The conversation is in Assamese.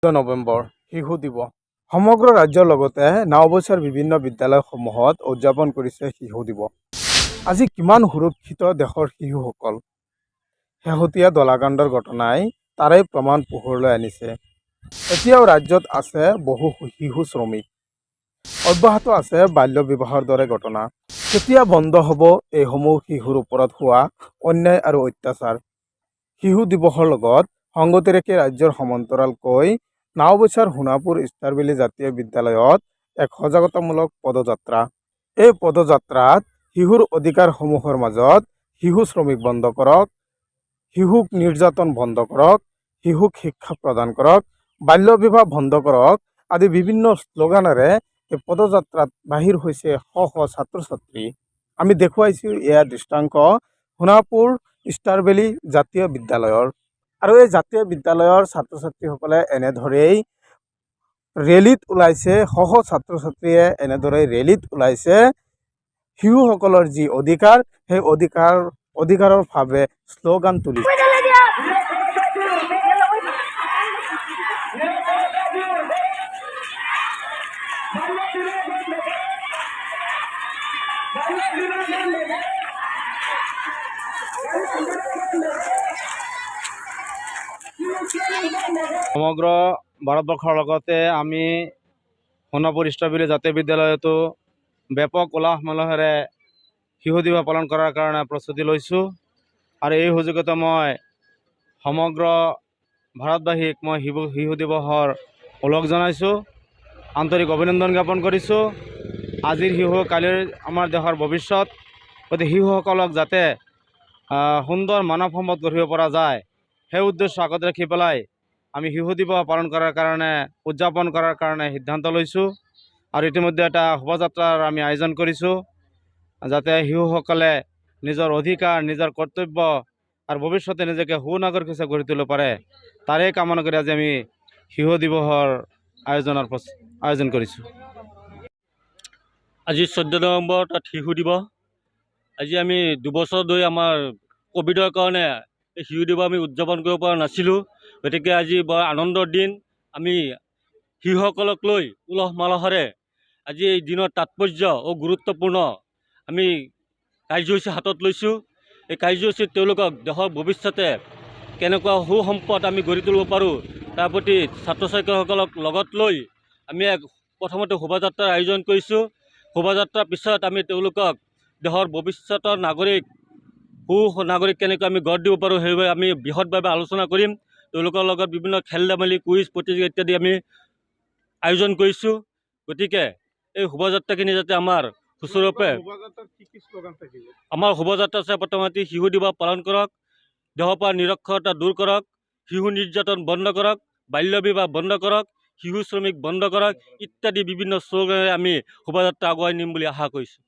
নৱেম্বৰ শিশু দিৱস। সমগ্ৰ ৰাজ্যৰ লগতে নাওবৈচাৰ বিভিন্ন বিদ্যালয়সমূহত উদযাপন কৰিছে শিশু দিৱস। আজি কিমান সুৰক্ষিত দেশৰ শিশুসকল? শেহতীয়া দলাকাণ্ডৰ ঘটনাই তাৰেই প্ৰমাণ পোহৰলৈ আনিছে। এতিয়াও ৰাজ্যত আছে বহু শিশু শ্ৰমিক, অব্যাহত আছে বাল্য বিবাহৰ দৰে ঘটনা। কেতিয়া বন্ধ হ'ব এইসমূহ শিশুৰ ওপৰত হোৱা অন্যায় আৰু অত্যাচাৰ? শিশু দিৱসৰ লগত সংগতি ৰাখি ৰাজ্যৰ সমান্তৰালকৈ নাওবৈচাৰ সোণাপুৰ ষ্টাৰভেলী জাতীয় বিদ্যালয়ত এক সজাগতামূলক পদযাত্ৰা। এই পদযাত্ৰাত শিশুৰ অধিকাৰসমূহৰ মাজত শিশু শ্ৰমিক বন্ধ কৰক, শিশুক নিৰ্যাতন বন্ধ কৰক, শিশুক শিক্ষা প্ৰদান কৰক, বাল্য বিবাহ বন্ধ কৰক আদি বিভিন্ন শ্লোগানেৰে এই পদযাত্ৰাত বাহিৰ হৈছে শ শ ছাত্ৰ ছাত্ৰী। আমি দেখুৱাইছোঁ এয়া দৃষ্টান্ত সোণাপুৰ ষ্টাৰভেলী জাতীয় বিদ্যালয়ৰ। আৰু এই জাতীয় বিদ্যালয়ৰ ছাত্ৰ ছাত্ৰীসকলে এনেদৰেই ৰেলীত ওলাইছে। শ শ ছাত্ৰ ছাত্ৰীয়ে এনেদৰে ৰেলীত ওলাইছে। শিশুসকলৰ যি অধিকাৰ, সেই অধিকাৰৰ বাবে শ্লোগান তুলিছে। সমগ্ৰ ভাৰতবৰ্ষৰ লগতে আমি সোণাপুৰ ষ্টাৰভেলী জাতীয় বিদ্যালয়তো ব্যাপক উলহ মালহেৰে শিশু দিৱস পালন কৰাৰ কাৰণে প্ৰস্তুতি লৈছোঁ। আৰু এই সুযোগতে মই সমগ্ৰ ভাৰতবাসীক মই শিশু দিৱসৰ ওলগ জনাইছোঁ, আন্তৰিক অভিনন্দন জ্ঞাপন কৰিছোঁ। আজিৰ শিশু কালিৰ আমাৰ দেশৰ ভৱিষ্যত। গতিকে শিশুসকলক যাতে সুন্দৰ মানৱ সম্পদ গঢ়িব পৰা যায়, সেই উদ্দেশ্য আগত ৰাখি পেলাই আমি শিশু দিৱস পালন কৰাৰ কাৰণে, উদযাপন কৰাৰ কাৰণে সিদ্ধান্ত লৈছোঁ। আৰু ইতিমধ্যে এটা শোভাযাত্ৰাৰ আমি আয়োজন কৰিছোঁ, যাতে শিশুসকলে নিজৰ অধিকাৰ, নিজৰ কৰ্তব্য আৰু ভৱিষ্যতে নিজকে সুনাগৰিক হিচাপে গঢ়ি তুলিব পাৰে, তাৰে কামনা কৰি আজি আমি শিশু দিৱসৰ আয়োজন কৰিছোঁ। আজি 14 নৱেম্বৰ, তাত শিশু দিৱস। আজি আমি 2 বছৰ ধৰি আমাৰ ক'ভিডৰ কাৰণে এই শিশু দিৱস আমি উদযাপন কৰিব পৰা নাছিলোঁ। গতিকে আজি বৰ আনন্দৰ দিন। আমি শিশুসকলক লৈ উলহ মালহেৰে আজি এই দিনৰ তাৎপৰ্য ও গুৰুত্বপূৰ্ণ আমি কাৰ্যসূচী হাতত লৈছোঁ। এই কাৰ্যসূচীত তেওঁলোকক দেশৰ ভৱিষ্যতে কেনেকুৱা সু সম্পদ আমি গঢ়ি তুলিব পাৰোঁ, তাৰ প্ৰতি ছাত্ৰ ছাত্ৰীসকলক লগত লৈ আমি এক প্ৰথমতে শোভাযাত্ৰাৰ আয়োজন কৰিছোঁ। শোভাযাত্ৰাৰ পিছত আমি তেওঁলোকক দেশৰ ভৱিষ্যতৰ নাগৰিক, সু নাগৰিক কেনেকৈ আমি গঢ় দিব পাৰোঁ, সেইবাবে আমি বৃহৎভাৱে আলোচনা কৰিম। তেওঁলোকৰ লগত বিভিন্ন খেল ধেমালি, কুইজ প্ৰতিযোগিতা ইত্যাদি আমি আয়োজন কৰিছোঁ। গতিকে এই শোভাযাত্ৰাখিনি যাতে আমাৰ সুচাৰুৰূপে আমাৰ শোভাযাত্ৰা আছে, প্ৰথমতে শিশু দিৱস পালন কৰক, দেশৰ পৰা নিৰক্ষৰতা দূৰ কৰক, শিশু নিৰ্যাতন বন্ধ কৰক, বাল্য বিবাহ বন্ধ কৰক, শিশু শ্ৰমিক বন্ধ কৰক ইত্যাদি বিভিন্ন শ্লোগানেৰে আমি শোভাযাত্ৰা আগুৱাই নিম বুলি আশা কৰিছোঁ।